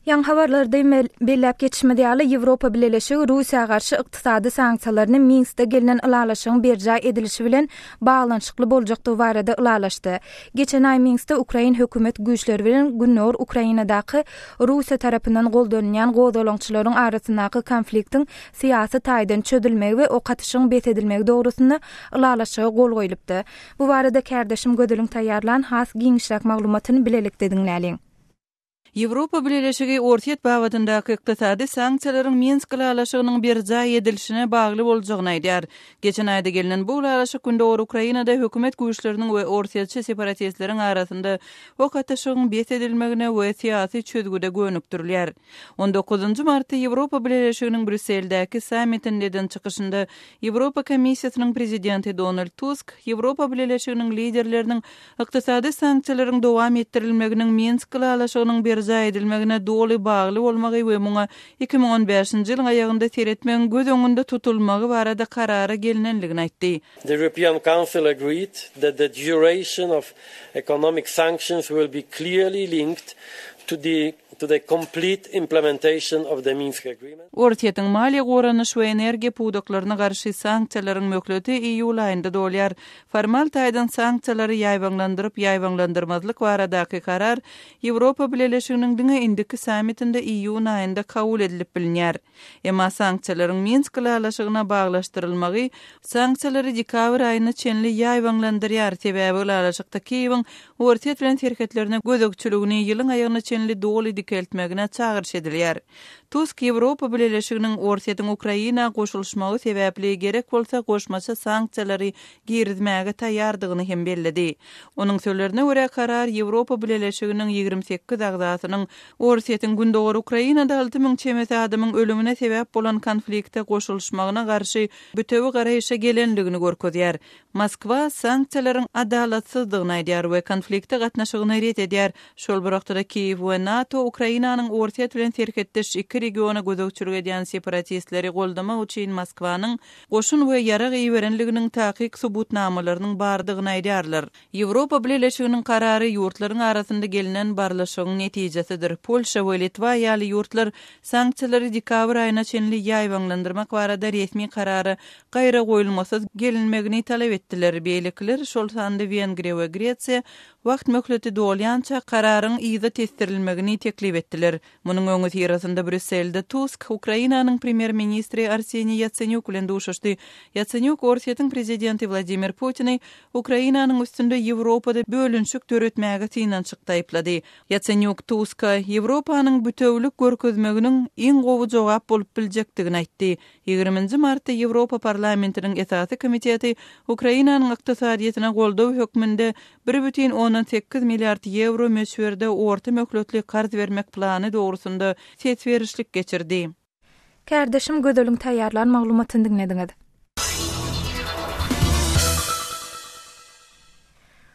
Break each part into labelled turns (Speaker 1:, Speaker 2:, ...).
Speaker 1: Ýaňy habarlarda belläp geçişimiz ýaly, Ýewropa Bileleşigi Russiýa garşy ykdysady sanksiýalaryny Minskde gelnen ylalaşygyň berjaý edilişi bilen baglanyşykly boljakdygy barada ylalaşdy. Geçen aý Minskde ukrain hökümet güýçleri bilen gündogar Ukrainadaky Russiýa tarapyndan goldanylýan gozgalaňçylaryň arasyndaky konfliktiň syýasy taýdan çözülmegi we ok atyşygyň bes edilmegi dogrusynda ylalaşyga gol goýlupdy. Bu barada kärdeşim Gözeliň taýýarlan has giňişräk maglumatyny bilelikde diňläliň.
Speaker 2: Ýewropa Bileleşigi Orsýet babatyndaky ykdysady sanksiýalaryň Minsk ylalaşygynyň berjaý edilişine bagly boljagyny aýdýar. Geçen aýda gelnen bu ylalaşyk gündogar Ukrainada hökümet güýçleriniň we orsýetçi separatistleriň arasynda ok atyşygyň bes edilmegine we syýasy çözgüde gönükdirilýär. On dokuzynjy martda Ýewropa Bileleşiginiň Brýusseldäki sammitinde eden çykyşynda Ýewropa Komissiýasynyň prezidenti Donald Tusk Ýewropa Bileleşiginiň liderleriniň Ykdysady sanksiýalaryň dowam etdirilmeginiň Minsk ylalaşygynyň berjaý edilmegine doly bagly bolmagy we muňa 2015-nji ýylyň aýagynda seretmegiň göz öňünde tutulmagy barada karara gelnenligini aýtdy.
Speaker 3: The European Council agreed that the duration of economic sanctions will be clearly linked to the to the complete implementation of the Minsk agreement.
Speaker 2: Orsýetiň maliýe, goranyş we energiýa pudaklaryna garşy sanksiýalaryň möhleti iýul aýynda dolýar. Formal taýdan sanksiýalary ýaýbaňlandyryp ýaýbaňlandyrmazlyk baradaky karar Ýewropa Bileleşiginiň diňe indiki sammitinde iýun aýynda kabul edilip bilinýär. Emma sanksiýalaryň Minsk ylalaşygyna baglaşdyrylmagy sanksiýalary dekabr aýyna çenli ýaýbaňlandyrýar, sebäbi ylalaşykda Kiýewiň Orsýet bilen serhetlerine gözegçiligini ýylyň aýagyna çenli doly dikeltmegine çagyryş edilýär. Tusk Ýewropa Bileleşiginiň Orsýetiň Ukraina goşulyşmagy sebäpli gerek bolsa goşmaça sanksiýalary girizmäge taýýardygyny hem belledi. Onuň sözlerine görä, karar Ýewropa Bileleşiginiň 28 agzasynyň Orsýetiň gündogar Ukrainada 6000 çemesi adamyň ölümine sebäp bolan konflikte goşulyşmagyna garşy bütewi garaýşa gelendigini görkezýär. Moskwa sanksiýalaryň adalatsyzdygyny aýdýar we konflikte gatnaşygyny ret edýär. Şol bir wagtda-da Kiýew we NATO Ukrainanyň Orsýet bilen serhetdeş iki regiona gözegçilik edýän separatistleri goldamak üçin Moskwanyň goşun we ýarag iberenliginiň takyk subutnamalarynyň bardygyny aýdýarlar. Ýewropa Bileleşiginiň karary ýurtlaryň arasynda gelnen barlyşygyň netijesidir. Polşa we Litwa ýaly ýurtlar sanksiýalary dekabr aýyna çenli ýaýbaňlandyrmak barada resmi karara gaýragoýulmasyz gelinmegini talap etdiler. Beýlekiler, şol sanda Wengriýa we Gresiýa wagt möhleti dolýança kararyň yza tesdirilmegini teklip etdiler. Munuň öňüsyrasynda Brýusselde Tusk Ukrainanyň premýer-ministri Arseniý Ýatsenýuk bilen duşuşdy. Ýatsenýuk Orsýetiň prezidenti Wladimir Putini Ukrainanyň üstünde Ýewropada bölünişik döretmäge synanyşykda aýyplady. Ýatsenýuk Tuska Ýewropanyň bütewülik görkezmeginiň iň gowy jogap bolup biljekdigini aýtdy. Ýigriminji martda Ýewropa Parlamentiniň esasy komiteti Ukrainanyň ykdysadyýetine goldaw hökmünde 1,8 milliard ýewro möçberde orta möhletli karz bermek plany dogrusynda ses berişlik geçirdi.
Speaker 1: Kärdeşim Gözeliň taýýarlan maglumatyny diňlediňiz.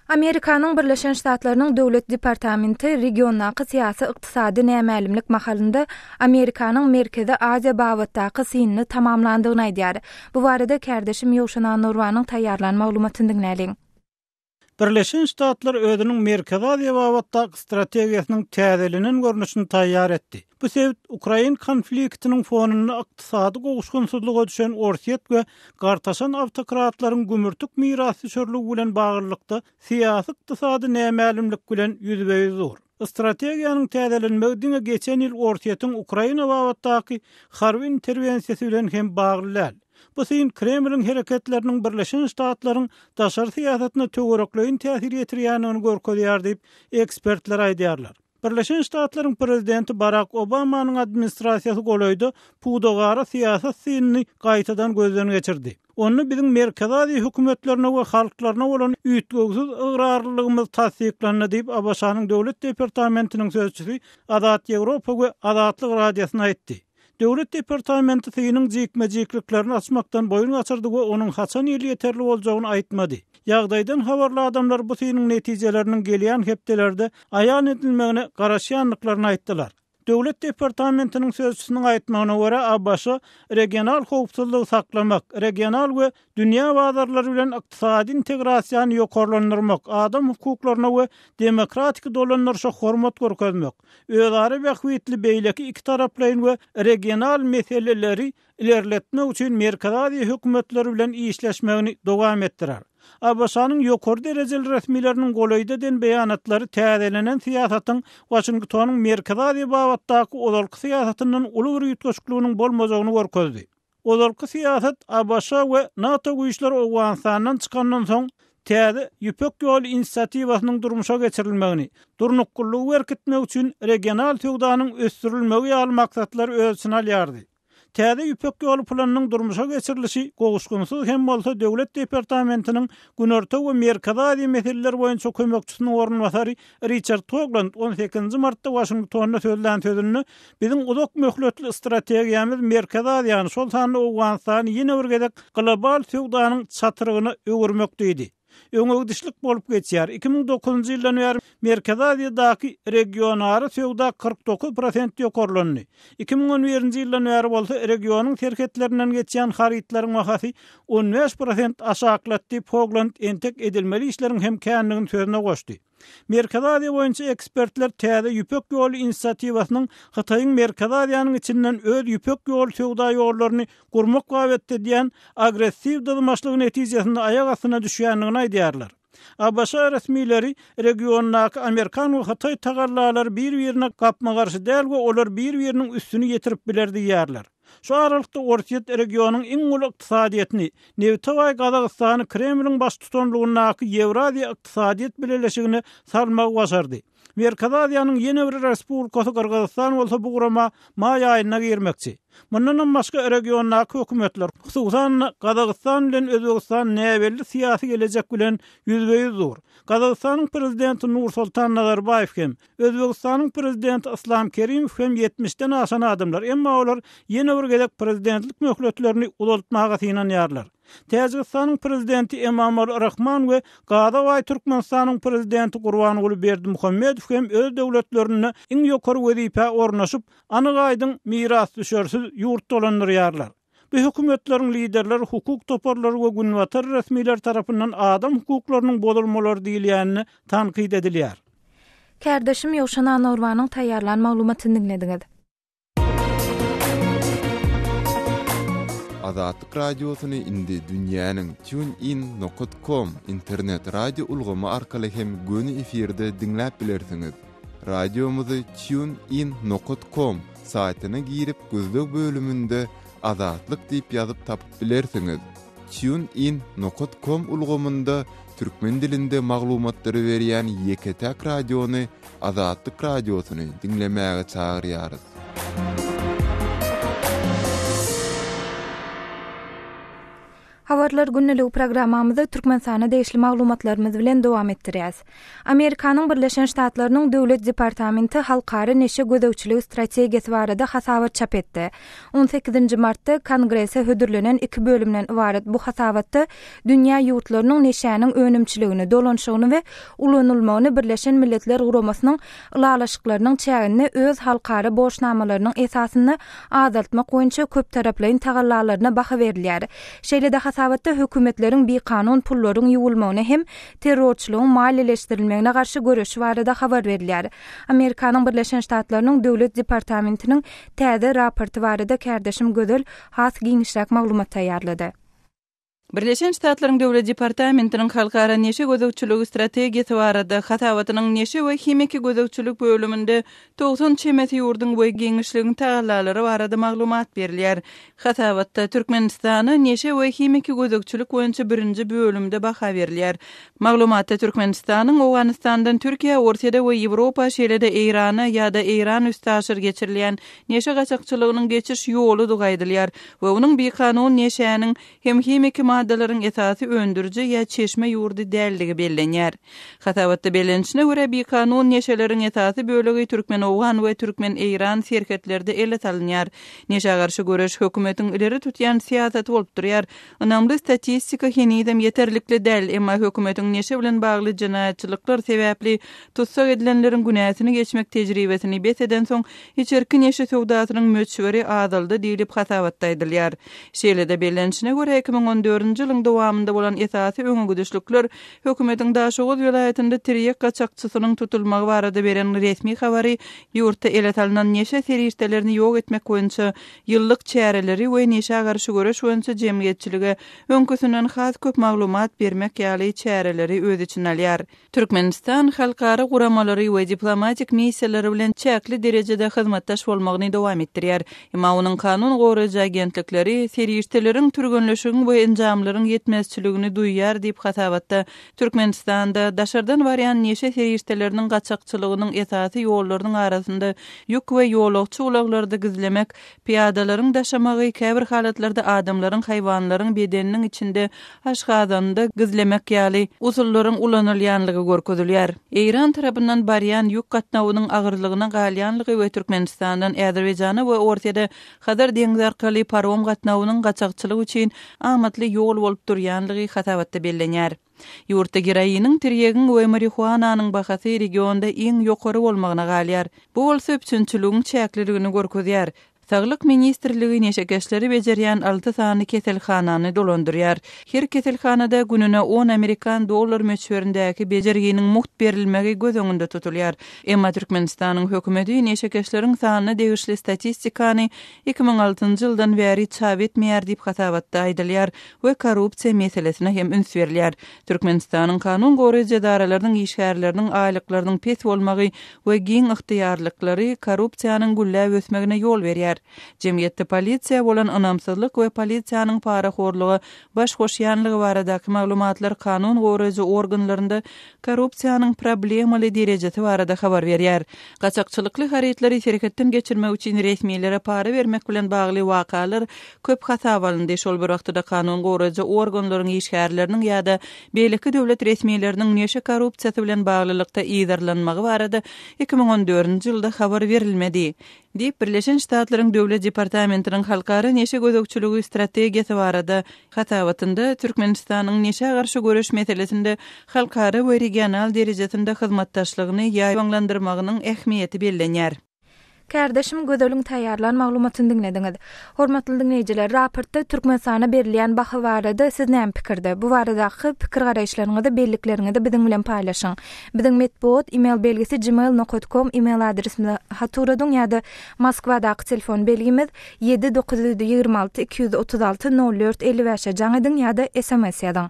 Speaker 1: Amerikanyň Birleşen Ştatlarynyň Döwlet departamenti regiondaky syýasy-ykdysady nämälimlik mahalynda Amerikanyň Merkezi Aziýa babatdaky synyny tamamlandygyny aýdýar. Bu barada kärdeşim Ýowşan Annurbanyň taýýarlan maglumatyny diňläliň.
Speaker 4: Birleşen Ştatlar özüniň Merkezi Aziýa babatdaky strategiýasynyň täzelenen görnüşini taýýar etdi. Bu sebit ukrain konfliktiniň fonunda ykdysady gowuşgynsyzlyga düşen Orsýet we gartaşan awtokratlaryň gümürtik mirasdüşerligi bilen baglylykda syýasy-ykdysady nämälimlik bilen ýüzbe-ýüz dur. Strategiýanyň täzelenmegi diňe geçen ýyl Orsýetiň Ukraina babatdaky harby interwensiýasy bilen hem bagly däl. Bu syn Kremliň hereketleriniň Birleşen Ştatlaryň daşary syýasatyna töwerekleýin täsir ýetirýändigini görkezýär diýip, ekspertler aýdýarlar. Birleşen Ştatlaryň prezidenti Barak Obamanyň administrasiýasy golaýda pudagara syýasat synyny gaýtadan gözden geçirdi. Onda biziň Merkezi Aziýa hökümetlerine we halklaryna bolan üýtgewsiz ygrarlylygymyz tassyklandy diýip, ABŞ-nyň Döwlet departamentiniň sözçüsi Azat Ýewropa we Azatlyk Radiosyna aýtdy. Döwlet departamenti synyň jikme-jikliklerini açmakdan boýun gaçyrdy we onuň haçan elýeterli boljagyny aýtmady. Ýagdaýdan habarly adamlar bu synyň netijeleriniň gelýän hepdelerde aýan edilmegine garaşýandyklaryny aýtdylar. Döwlet departamentiniň sözçüsiniň aýtmagyna görä, ABŞ regional howpsuzlygy saklamak, regional we dünýä bazarlary bilen ykdysady integrasiýany ýokarlandyrmak, adam hukuklaryna we demokratiki dolandyryşa hormat görkezmek, özara bähbitli beýleki ikitaraplaýyn we regional meseleleri ilerletmek üçin Merkezi Aziýa hökümetleri bilen işleşmegini dowam etdirer. ABŞ-nyň ýokary derejeli resmileriniň golaýda eden beýanatlary täzelenen syýasatyň Waşingtonyň Merkezi Aziýa babatdaky ozalky syýasatyndan uly bir üýtgeşikliginiň bolmajagyny görkezdi. Ozalky syýasat ABŞ we NATO güýçleri Owganystandan çykandan soň Täze Ýüpek ýoly inisiatiwasynyň durmuşa geçirilmegini, durnuklylygy berkitmek üçin regional söwdanyň ösdürilmegi ýaly maksatlary öz içine alýardy. Täze Ýüpek ýoly planynyň durmuşa geçirilişi gowuşgynsyz hem bolsa Döwlet departamentiniň Günorta we Merkezi Aziýa meseleleri boýunça kömekçisiniň orunbasary Riçard Hogland on sekizinji martda Waşingtonda sözlän sözünde Biziň uzak möhletli strategiýamyz Merkezi Aziýany, şol sanda Owganystany ýene bir gezek global söwdanyň çatrygyna öwürmek diýdi. Öňegidişlik bolup geçýär. 2009-njy ýyldan bäri Merkezi Aziýadaky regionara söwda 49 prosent ýokarlandy. 2011-nji ýyldan bäri bolsa regionyň serhetlerinden geçýän harytlaryň bahasy 15 prosent aşaklady diýip, Hogland entek edilmeli işleriň hem kändigini sözüne goşdy. Merkezi Aziýa boýunça ekspertler Täze Ýüpek ýoly inisiatiwasynyň Hytaýyň Merkezi Aziýanyň içinden öz Ýüpek ýoly söwda ýollaryny gurmak babatda edýän agressiw dyzmaçlygy netijesinde aýak astyna düşýändigini aýdýarlar. ABŞ resmileri regiondaky amerikan we hytaý tagallalary bir-birine gapma-garşy däl we olar bir-biriniň üstüni ýetirip biler diýýärler. Şu aralykda Orsýet regionyň iň uly ykdysadyýetini, nebite baý Gazagystany Kremliň baştutanlygyndaky Ýewraziýa ykdysadyýet bileleşigine salmagy başardy. Merkezi Aziýanyň ýene bir respublikasy Gyrgyzystan bolsa bu gurama maý aýynda girmekçi. Mundanam başga regiondaky hökümetler, hususan-da Gazagystan bilen Özbegistan näbelli syýasy gelejek bilen ýüzbe-ýüz dur. Gazagystanyň prezidenti Nursoltan Nazarbaýew hem, Özbegistanyň prezidenti Yslam Kerimow hem ýetmişden aşan adamlar, emma olar ýene bir gezek prezidentlik möhletlerini uzaltmaga synanýarlar. Täjigistanyň prezidenti Emomali Rahman we gaza baý Türkmenistanyň prezidenti Gurbanguly Berdimuhamedow hem öz döwletlerinde iň ýokary wezipä ornaşyp, anyk-aýdyň mirasdüşersiz ýurt dolandyrýarlar. Bu hökümetleriň liderleri hukuk toparlary we günbatar resmileri tarapyndan adam hukuklarynyň bozulmalary diýilýänine tankyt edilýär.
Speaker 1: Kärdeşim Ýowşan Annagurbanyň taýýarlan maglumatyny diňlediňiz.
Speaker 5: Azatlyk Radiosyny indi dünýäniň TuneIn nokat com internet radio ulgamy arkaly hem göni efirde diňläp bilersiňiz. Radiomyzy TuneIn nokat com saýtyna girip gözleg bölüminde Azatlyk diýip ýazyp tapyp bilersiňiz. Tune in nokat kom ulgamynda türkmen dilinde maglumatlary berýän ýeke-täk radiony Azatlyk Radiosyny diňlemäge çagyrýarys.
Speaker 1: Habarlar gündeligi programmamyzy Türkmenistana degişli maglumatlarymyz bilen dowam etdirýäs. Amerikanyň Birleşen Ştatlarynyň Döwlet departamenti halkara neşe gözegçiligi strategiýasy barada hasabat çap etdi. On sekizinji martda Kongrese hödürlenen iki bölümden ybarat bu hasabatda dünýä ýurtlarynyň neşäniň önümçiligini, dolanyşygyny we ulanylmagyny Birleşen Milletler Guramasynyň ylalaşyklarynyň çäginde öz halkara borçnamalarynyň esasynda azaltmak boýunça köptaraplaýyn tagallalaryna baha berilýär. Şeýle-de hasabatda hökümetleriň bikanun pullaryň ýuwulmagyna hem terrorçylygyň maliýeleşdirilmegine garşy göreşi barada habar berilýär. Amerikanyň Birleşen Ştatlarynyň Döwlet departamentiniň täze raporty barada kärdeşim Gözel has giňişräk maglumat taýýarlady.
Speaker 2: Birleşen Ştatlaryň Döwlet departamentiniň Halkara neşe gözegçiligi strategiýasy barada hasabatynyň neşe we himiki gözegçilik bölüminde 90 çemesi ýurduň we giňişligiň tagallalary barada maglumat berilýär. Hasabatda Türkmenistana neşe we himiki gözegçilik boýunça birinji bölümde baha berilýär. Maglumatda Türkmenistanyň Owganystandan Türkiýä, Orsýede we Ýewropa, şeýle-de Eýrana ýa-da Eýran üstaşyr geçirilýän neşe gaçakçylygynyň geçiş ýoludygy aýdylýar we onuň bikanun neşäniň hem himiki maddalaryň. maddalaryň esasy öndüriji ýa çeşme ýurdy däldigi bellenýär. Hasabatda bellenişine görä, bikanun neşeleriň esasy bölegi türkmen-owgan we türkmen-eýran serhetlerde ele salynýar. Neşä garşy göreş hökümetiň ileri tutýan syýasaty bolup durýar. Ynamly statistika henizem ýeterlikli däl, emma hökümetiň neşe bilen bagly jenaýatçylyklar sebäpli tussag edilenleriň günäsini geçmek tejribesini bes edensoň, içerki neşe söwdasynyň möçberi azaldy diýlip hasabatda aýdylýar. Şeýle-de bellenişine görä, 2014-nji ýylyň dowamynda bolan esasy öňegidişlikler Hökümetiň Daşoguz welaýatynda tirýek gaçakçysynyň tutulmagy barada beren resmi habary ýurtda ele salnan neşe serişdelerini ýok etmek boýunça ýyllyk çäreleri we neşä garşy göreş boýunça jemgyýetçilige öňküsinden has köp maglumat bermek ýaly çäreleri öz içine alýar. Türkmenistan halkara guramalary we diplomatik missiýalary bilen çäkli derejede hyzmatdaş bolmagyny dowam etdirýär. Emma onuň kanun goraýjy agentlikleri serişdeleriň, türgenleşigiň we enjamlaryň ýetmezçiligini duýýar diýip hasabatda Türkmenistanda daşardan barýan neşe serişdeleriniň gaçakçylygynyň esasy ýollarynyň arasynda ýük we ýolagçy ulaglarda gizlemek, pyýadalaryň daşamagy, käbir halatlarda adamlaryň, haýwanlaryň bedeniniň içinde, aşgazanynda gizlemek ýaly usullaryň ulanylýanlygy görkezilýär. Eýran tarapyndan barýan ýük gatnawynyň agyrlygyna galýanlygy we Türkmenistandan Azerbaýjana we Orsýede Hazar deňzi arkaly parom gatnawynyň gaçakçylyk üçin amatly ýol bolup durýanlygy hasabatda bellenýär. Ýurtda geroiniň, tirýegiň we marihuananyň bahasy regionda iň ýokary bolmagyna galýar. Bu bolsa üpjünçiligiň çäkliligini görkezýär. Saglyk ministrligi neşekeşleri bejerýän alty sany keselhanany dolandyrýar. Her keselhanada gününe on amerikan dollar möçberindäki bejerginiň mugt berilmegi göz öňünde tutulýar. Emma Türkmenistanyň hökümeti neşekeşleriň sanyna degişli statistikany 2006-njy ýyldan bäri çap etmeýär diýip hasabatda aýdylýar we korrupsiýa meselesine hem üns berilýär. Türkmenistanyň kanun goraýjy edaralarynyň işgärleriniň aýlyklarynyň pes bolmagy we giň ygtyýarlyklary korrupsiýanyň gülläp ösmegine ýol berýär. Jemgyýetde polisiýa bolan ynamsyzlyk we polisiýanyň parahorluga baş goşýanlygy baradaky maglumatlar kanun goraýjy organlarynda korrupsiýanyň problemaly derejesi barada habar berýär. Gaçakçylykly harytlary serhetden geçirmek üçin resmilere para bermek bilen bagly wakalar köp hasaba alyndy, şol bir wagtda-da kanun goraýjy organlaryň işgärleriniň ýa-da beýleki döwlet resmileriniň neşe korrupsiýasy bilen baglylykda yzarlanmagy barada 2014-nji ýylda habar berilmedi, diýip, Birleşen Ştatlaryň Döwlet departamentiniň Halkara neşe gözegçiligi strategiýasy barada hasabatynda Türkmenistanyň neşä garşy göreş meselesinde halkara we regional derejesinde hyzmatdaşlygyny ýaýbaňlandyrmagynyň ähmiýeti bellenýär.
Speaker 1: Kärdeşim Gözeliň taýýarlan maglumatyny diňlediňiz. Hormatly diňleýjiler, raportda Türkmenistana berilýän baha barada siz näme pikirde? Bu baradaky pikir-garaýyşlaryňyzy, bellikleriňizi biziň bilen paýlaşyň. Biziň metbugat email belgisi gmail nokat kom email adresimize hat ugradyň ýa-da Moskwadaky telefon belgimiz ýedi 926 236 04 55-e jaň ediň ýa-da sms ýazyň.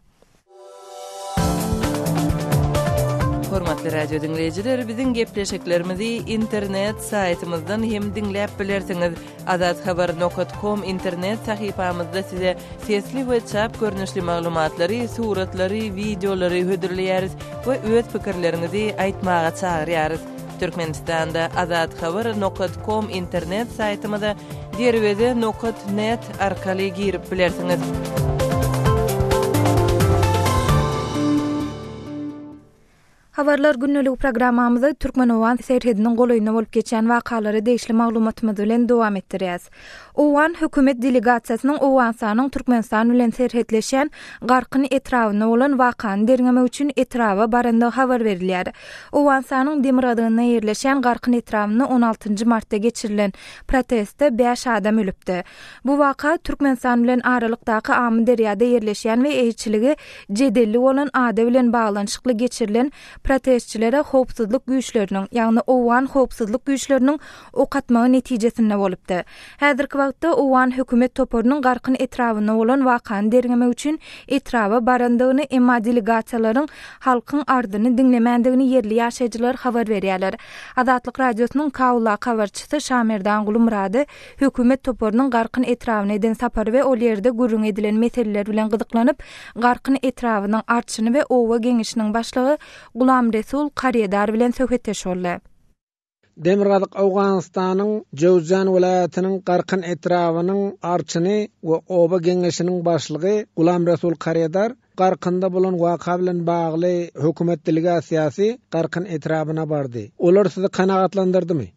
Speaker 2: Hormatly radio diňleýjiler, biziň gepleşiklerimizi internet saýtymyzdan hem diňläp bilersiňiz. Azathabar nokat kom internet sahypamyzda size sesli we çap görnüşli maglumatlary, suratlary, wideolary hödürleýäris we öz pikirleriňizi aýtmaga çagyrýarys. Türkmenistanda Azathabar nokat kom internet saýtymyza Derweze nokat net arkaly girip bilersiňiz.
Speaker 1: Habarlar gündeligi programmamyzy türkmen-owgan serhediniň golaýynda bolup geçýän wakalara degişli maglumatymyz bilen dowam etdirýäs. Owgan hökümet delegasiýasynyň Owganystanyň Türkmenistan bilen serhetleşýän Garkyn etrabynda bolan wakany derňemek üçin etraba barandygy habar berilýär. Owganystanyň demirgazygynda ýerleşýän Garkyn etrabynda on altynjy martda geçirilen protestde bäş adam ölüpdi. Bu waka Türkmenistan bilen aralykdaky Amyderýada ýerleşýän we eýeçiligi jedelli bolan ada bilen baglanyşykly geçirilen protestçilere howpsuzlyk güýçleriniň, ýagny owgan howpsuzlyk güýçleriniň ok atmagy netijesinde bolupdy. Häzirki wagtda owgan hökümet toparynyň Garkyn etrabynda bolan wakany derňemek üçin etraba barandygyny, emma delegasiýalaryň halkyň arzyny diňlemändigini ýerli ýaşaýjylar habar berýärler. Azatlyk Radiosynyň Kabuldaky habarçysy Şamerdan Gulumyrady hökümet toparynyň Garkyn etrabyna eden sapary we ol ýerde gürrüň edilen meseleler bilen gyzyklanyp, Garkyn etrabynyň arçyny we oba geňeşiniň başlygy Gulamresul Karýedar bilen söhbetdeş boldy.
Speaker 6: Demirgazyk Owganystanyň Jöwzjan welaýatynyň Garkyn etrabynyň arçyny we oba geňeşiniň başlygy Gulam Resul Karedar Garkynda bolan waka bilen bagly hökümet delegasiýasy Garkyn etrabyna bardy. Olar sizi kanagatlandyrdymy?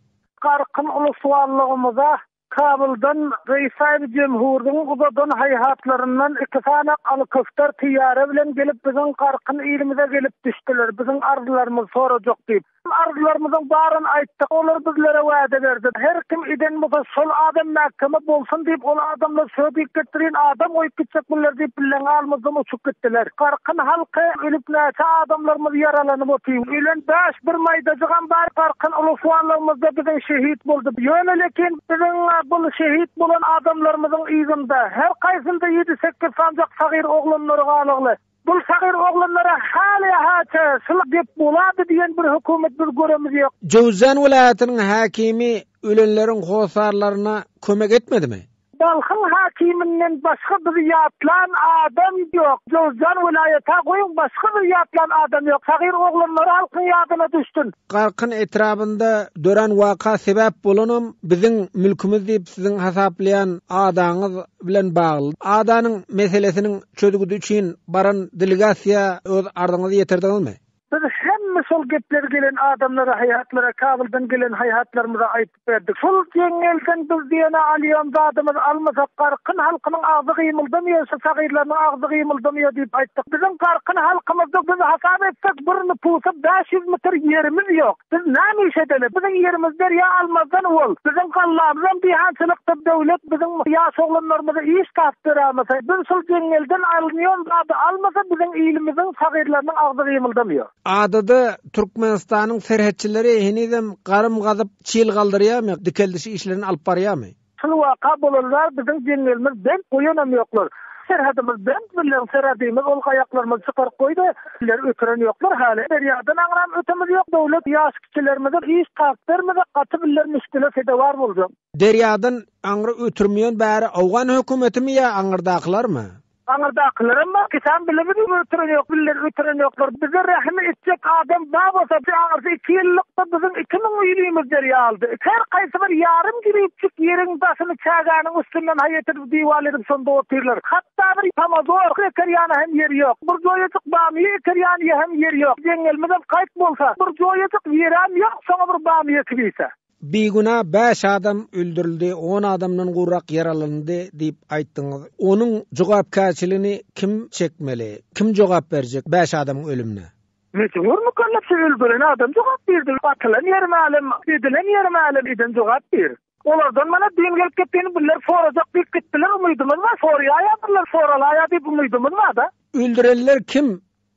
Speaker 7: Garkyn uluswallygymyza Kabuldan Reýsaýb Jemhurdyň uzadan haýhatlaryndan iki sany alyköfter tyýara bilen gelip biziň Garkyn ilimize gelip düşdüler, biziň arzlarymyzy sorajak diýip. Arzlarymyzyň baryny aýtdyk, olar bizlere wada berdi. Her kim eden bolsa şol adam mähkeme bolsun diýip ol adamlar şo diýip getirin adam goýup gitjek birler diýip bileň almazdan uçup gitdiler. Garkyn halky ölüp näçe adamlarymyz ýaralanyp otyr. Ölen bäş bir maýdajygam bar Garkyn ulus-wallygymyzda biziň şehit boldy. Ýöne lekin biziň bul şehit bolan adamlarymyzyň yzynda her kaýsynda ýedi-sekiz sanjak sagyr oglanlary galygly. Bul sagyr oglanlara häli-häçe şul gep bolady diýen bir hökümet biz göremiz ýok.
Speaker 6: Jöwzjan welaýatynyň häkimi ölenleriň hossarlaryna kömek etmedimi?
Speaker 7: Balhyň häkiminden başga bizi ýatlan adam ýok. Jowzjan welaýata goýuň başga bizi ýatlan adam ýok. Sagyr oglanlary halkyň ýadyna düşsün.
Speaker 6: Garkyn etrabynda dörän waka sebäp bolanam biziň mülkümiz diýip siziň hasaplaýan adaňyz bilen bagly. Adanyň meselesiniň çözgüdi üçin baran delegasiýa öz arzyňyzy ýetirdiňizmi?
Speaker 7: Biz hemme şol gepleri gelen adamlara haýhatlara Kabuldan gelen haýhatlarymyza aýtyp berdik. Şol jeňňelden biz diýene alýan zadymyzy almasak Garkyn halkynyň agzy gymyldamaýar şu sagyrlarynyň agzy gymyldamaýar diýip aýtdyk. Biziň Garkyn halkymyzda biz hasap etsek bir nupusy 500 metr ýerimiz ýok. Biz näme iş edeli? Biziň ýerimiz derýa almazdan owal. Biziň gallamyzam diýhançylykda döwlet biziň ýaş oglanlarymyza iş tapyp berälmese, biz şol jeňňelden alynýan zady almasa biziň ilimiziň sagyrlarynyň agzy gymyldamýar.
Speaker 6: Adada Türkmenistanyň serhetçileri henizem garym gazyp, çil galdyrýarmy, dikeldiş işlerini alyp barýarmy?
Speaker 7: Şul waka bolaly bäri biziň jeňňelimiz bent goýanam ýoklar. Serhedimiz bent, bileň serhedimiz ol gaýaklarymyzy çykaryp goýdy. Bizleri ötüren ýoklar häli. Derýadan aňram ötemiz ýok. Döwlet ýaş kiçilerimize iş tapyp bermese gaty bizler müşgile sezewar boljak.
Speaker 6: Derýadan aňry ötürmeýän bäri owgan hökümetimi ýa aňyrdakylarmy?
Speaker 7: Aňyrdakylaram bar, kisäm bile bizi ötüren ýok, biller ötüren ýoklar. Bize rehim etjek adam bar bolsa, aňyrsy iki ýyllykda biziň 2000 öýlimiz derýa aldy. Her haýsy bir ýarym giripjik ýeriň daşyny çägäniň üstünden haý edip diwal edip şonda otyrlar. Hatda bir pomodor eker ýana hem ýeri ýok. Bir joýajyk bamyýa eker ýany hem ýeri ýok. Jeňňelimizem gaýt bolsa, bir joýajyk ýerem ýok, şoňa bir bamyýa ekibiyse.
Speaker 6: Bigünä bäş adam öldürildi, on adamdan gowrak ýaralandy diýip aýtdyňyz. Onuň jogapkärçiligini kim çekmeli? Kim jogap berjek bäş adamyň ölümine?
Speaker 7: Mejbur mukallaf şu öldüren adam jogap berdi. Atylan ýeri mälim, edilen ýeri mälim, eden jogap ber. Olardan mana düýn gelip gitdini birler sorajak diýip gitdiler umydymyz bar, soraýaýa birler soralaýa diýip umydymyz bar-da.
Speaker 6: Öldürenler kim?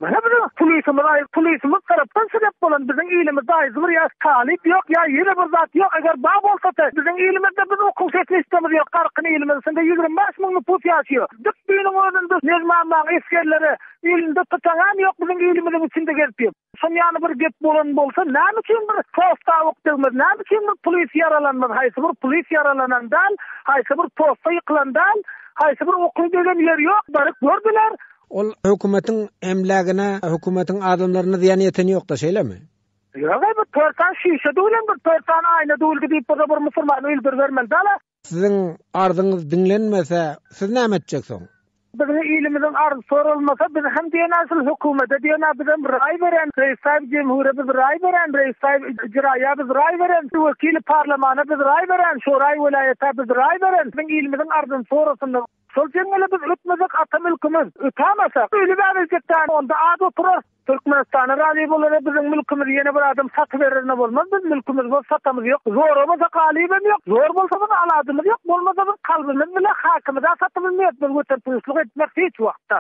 Speaker 7: Mana biziň pulisimiz aý pulisimiz tarapdan sebäp bolan biziň ilimizde aýzy bir ýa talyp ýok ýa ýene bir zat ýok eger bar bolsada biziň ilimizde biz okuw setlistamyz ýok garkyn ilimiz içinde 25 müň nüpus ýaşaýar dik düýnüň özünde Nejmanbaň esgerleri elinde tutaňam ýok biziň ilimiziň içinde gezip ýör şon ýaly bir gep bolan bolsa näme üçin bir posta ok degmez näme üçin bir pulis ýaralanmaz haýsy bir pulis ýaralanan däl haýsy bir posta ýykylan däl haýsy bir okuw degen ýeri ýok baryp gördüler
Speaker 6: Ol hökümetiň emlägine, hökümetiň adamlaryna zyýan ýeteni ýok-da, şeýlemi?
Speaker 7: Ýok-aý, bir tört sany şişe düwülen, bir tört sany aýna düwüldi diýip bir-de bir musulmany öldüribermeli däl-ä.
Speaker 6: Siziň arzyňyz diňlenmese, siz näme etjek soň?
Speaker 7: Biziň ilimiziň arzy soralmasa, biz hem diýen-ä şul hökümete diýen-ä bizem raý beren, Reis saýyp jemhure biz raý beren, Reis saýyp ijraýa biz raý beren, wekili parlamana biz raý beren, şoraý welaýata biz raý beren, biziň ilimiziň arzyny sorasynlar. Şol jeňňele biz ötmesek ata mülkümiz, ötämasak, ölüb-ä biljek däl, onda az oturarys. Türkmenistana razy bolara biziň mülkümizi ýene bir adam satybererine bolmaz, biz mülkümizi boz satamyz ýok. Zoramasa galybam ýok, zor bolsa biz alajymyz ýok, bolmasa biz kalbymyz bile hakymyza satybylmaýas, biz wetanpuşluk etmeris hiç wagtda.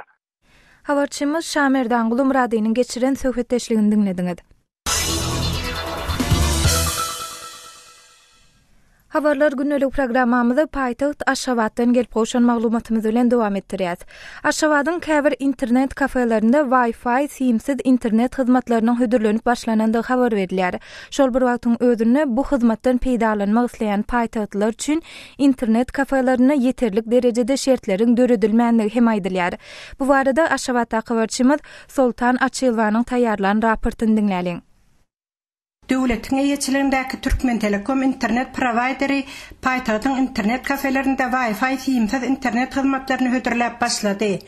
Speaker 1: Habarçymyz Şamerdan Gulumyradynyň geçiren söhbetdeşligini diňlediňiz. Habarlar gündelik programmamyzy paýtagt Aşgabatdan gelip gowşan maglumatymyz bilen dowam etdirýäs. Aşgabadyň käbir internet kafelerinde Wi-Fi simsiz internet hyzmatlarynyň hödürlenip başlanandygy habar berilýär. Şol bir wagtyň özünde bu hyzmatdan peýdalanmak isleýän paýtagtlylar üçin internet kafelerinde ýeterlik derejede şertleriň döredilmändigi hem aýdylýar. Bu barada Aşgabatdaky habarçymyz Soltan Açylowanyň taýýarlan raportyny diňläliň.
Speaker 8: Döwletiň eýeçiligindäki Türkmentelekom internet prowaýderi paýtagtyň internet kafelerinde Wi-Fi simsiz internet hyzmatlaryny hödürläp başlady.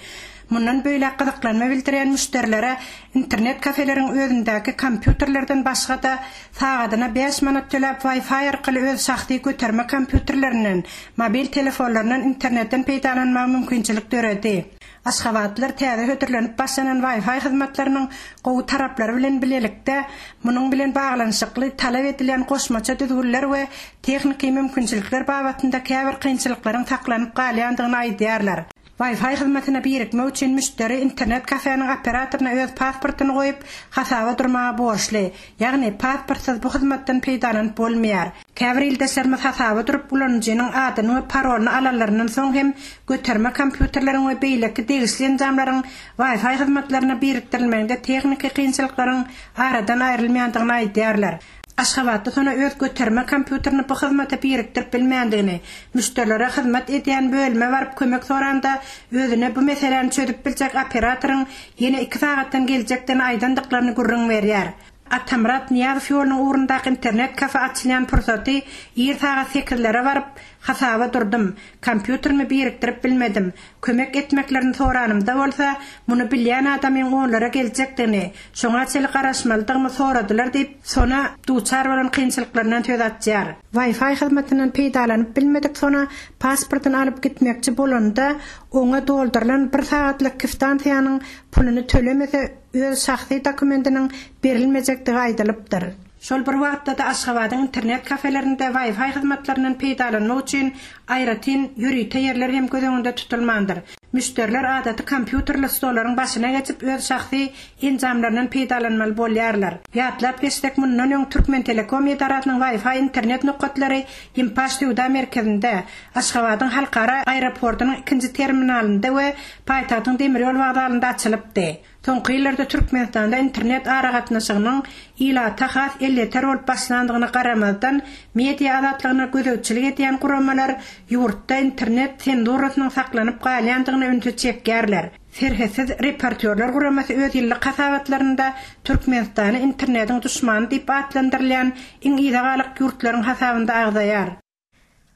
Speaker 8: Mundan beýläk gyzyklanma bildirýän müşderilere internet kafeleriň özündäki kompýuterlerden başga-da, sagadyna bäş manat töläp Wi-Fi arkaly öz şahsy göterme kompýuterlerinden, mobil telefonlaryndan internetden peýdalanmaga mümkinçilik döredi. Aşgabatlylar täze hödürlenip başlanan Wi-Fi hyzmatlarynyň gowy taraplary bilen bilelikde, munuň bilen baglanyşykly talap edilýän goşmaça düzgünler we tehniki mümkinçilikler babatynda käbir kynçylyklaryň saklanyp galýandygyny aýdýarlar. Wi-Fi hyzmatyna birikmek üçin müşderi internet kafeniň operatoryna öz pasportyny goýup, hasaba durmaga borçly. Ýagny, pasportsyz bu hyzmatdan peýdalanyp bolmaýar. Käbir ildeşlerimiz hasaba durup, ulanyjynyň adyny we parolyny alanlaryndan soň hem göterme kompýuterleriň we beýleki degişli enjamlaryň Wi-Fi hyzmatlaryna birikdirilmeginde tehniki kynçylyklaryň aradan aýrylmaýandygyny aýdýarlar. Aşgabatda Sona öz göterme kompýuterini bu hyzmata birikdirip bilmändigini, müşderilere hyzmat edýän bölüme baryp kömek soranda, özüne bu meseläni çözüp biljek operatoryň ýene iki sagatdan geljekdigini aýdandyklaryny gürrüň berýär. Atamyrat Nyýazow ýolunyň ugrundaky internet kafe açylýan pursaty ir sagat sekizlere baryp, hasaba durdum. Kompýuterimi birikdirip bilmedim. Kömek etmeklerini soranymda bolsa, muny bilýän adamyň onlara geljekdigini, şoňa çenli garaşmalydygymy soradylar diýip, Sona duçar bolan kynçylyklaryndan söz açýar. Wi-Fi hyzmatyndan peýdalanyp bilmedik Sona pasportyny alyp gitmekçi bolanda, oňa doldurylan bir sagatlyk kwitansiýanyň puluny tölemese, öz şahsy dokumentiniň berilmejekdigi aýdylypdyr. Şol bir wagtda-da Aşgabadyň internet kafelerinde Wi-Fi hyzmatlaryndan peýdalanmak üçin aýratyn ýörite ýerler hem göz öňünde tutulmandyr. Müşderiler adaty kompýuterli stollaryň başyna geçip öz şahsy enjamlaryndan peýdalanmaly bolýarlar. Ýatlap geçsek, mundan öň Türkmentelekom edarasynyň Wi-Fi internet nokatlary Ýimpaş söwda merkezinde, Aşgabadyň Halkara aeroportunyň ikinji terminalynda we paýtagtyň demir ýol wokzalynda açylypdy. Soňky ýyllarda Türkmenistanda internet aragatnaşygynyň ilata has elýeter bolup başlandygyna garamazdan, media azatlygyna gözegçilik edýän guramalar ýurtda internet senzurasynyň saklanyp galýandygyna ünsi çekýärler. Serhetsiz reportýorlar guramasy öz ýyllyk hasabatlarynda Türkmenistany internetiň duşmany diýip atlandyrylýan iň yza galyk ýurtlaryň hasabynda agzaýar.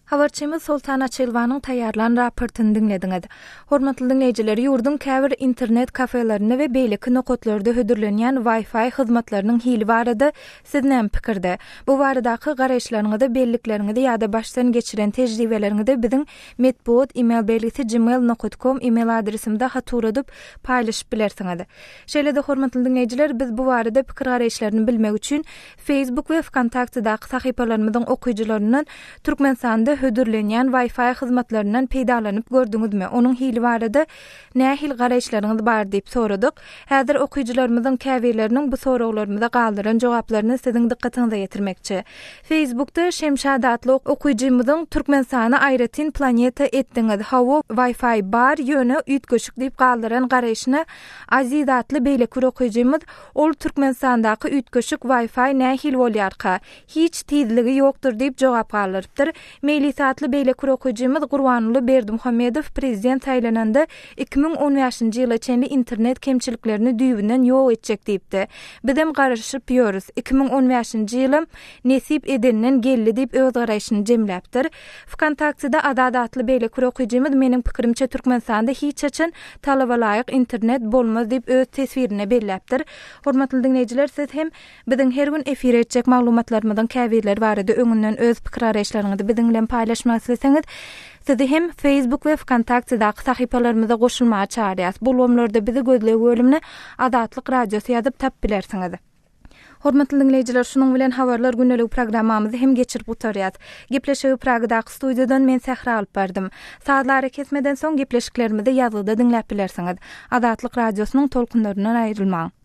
Speaker 1: Habarçymyz Soltan Açylowanyň taýýarlan raportyny diňlediňiz. Hormatly diňleýjiler, ýurduň käbir internet kafelerinde we beýleki nokatlarda hödürlenýän Wi-Fi hyzmatlarynyň hili barada siz näme pikirde? Bu baradaky garaýyşlaryňyzy, bellikleriňizi ýa-da başdan geçiren tejribeleriňizi biziň metbugat email belgisi gmail nokat kom email adresimize hat ugradyp paýlaşyp bilersiňiz. Şeýle-de hormatly diňleýjiler, biz bu barada pikir-garaýyşlaryny bilmek üçin Facebook we Wkontaktedaky sahypalarymyzyň okyjylaryndan Türkmenistanda hödürlenýän Wi-Fi hyzmatlaryndan peýdalanyp gördüňizmi? Onuň hili barada nähili garaýyşlaryňyz bar diýip soradyk. Häzir okyjylarymyzyň käbirleriniň bu soraglarymyza galdyran jogaplaryny siziň dykgatyňyza ýetirmekçi. Facebookda Şemşat atly okyjymyzyň Türkmenistany aýratyn planeta etdiňiz. Hawa, Wi-Fi bar, ýöne üýtgeşik diýip galdyran garaýşyna Aziz atly beýleki bir okyjymyz Ol Türkmenistandaky üýtgeşik Wi-Fi nähili bolýarka? Hiç tizligi ýokdur diýip jogap galdyrypdyr. Meýlis atly beýleki bir okyjymyz Gurbanguly Berdimuhamedow prezident saýlananda 2015-nji ýyla çenli internet kemçiliklerini düýbünden ýok etjek diýipdi. Bizem garaşyp ýörüs. 2015-nji ýylam nesip edenden geldi diýip öz garaýşyny jemläpdir. Wkontaktede Azat atly beýleki bir okyjymyz meniň pikirimçe Türkmenistanda hiç haçan talaba laýyk internet bolmaz diýip öz teswirinde belläpdir. Hormatly diňleýjiler siz hem biziň her gün efire etjek maglumatlarymyzyň käbirleri barada öňünden öz pikir-garaýyşlaryňyzy biziň bilen paýlaşmak isleseňiz sizi hem Facebook we Wkontaktedaky sahypalarymyza goşulmaga çagyrýas. Bu ulgamlarda bizi gözleg bölümine Azatlyk Radiosy ýazyp tapyp bilersiňiz. Hormatly diňleýjiler, şunuň bilen Habarlar gündeligi programmamyzy hem geçirip gutarýas. Gepleşigi Pragadaky studiýadan men Sähra alyp bardym. Sazly arakesmeden soň gepleşiklerimizi ýazgyda diňläp bilersiňiz. Azatlyk Radiosynyň tolkunlaryndan aýrylmaň.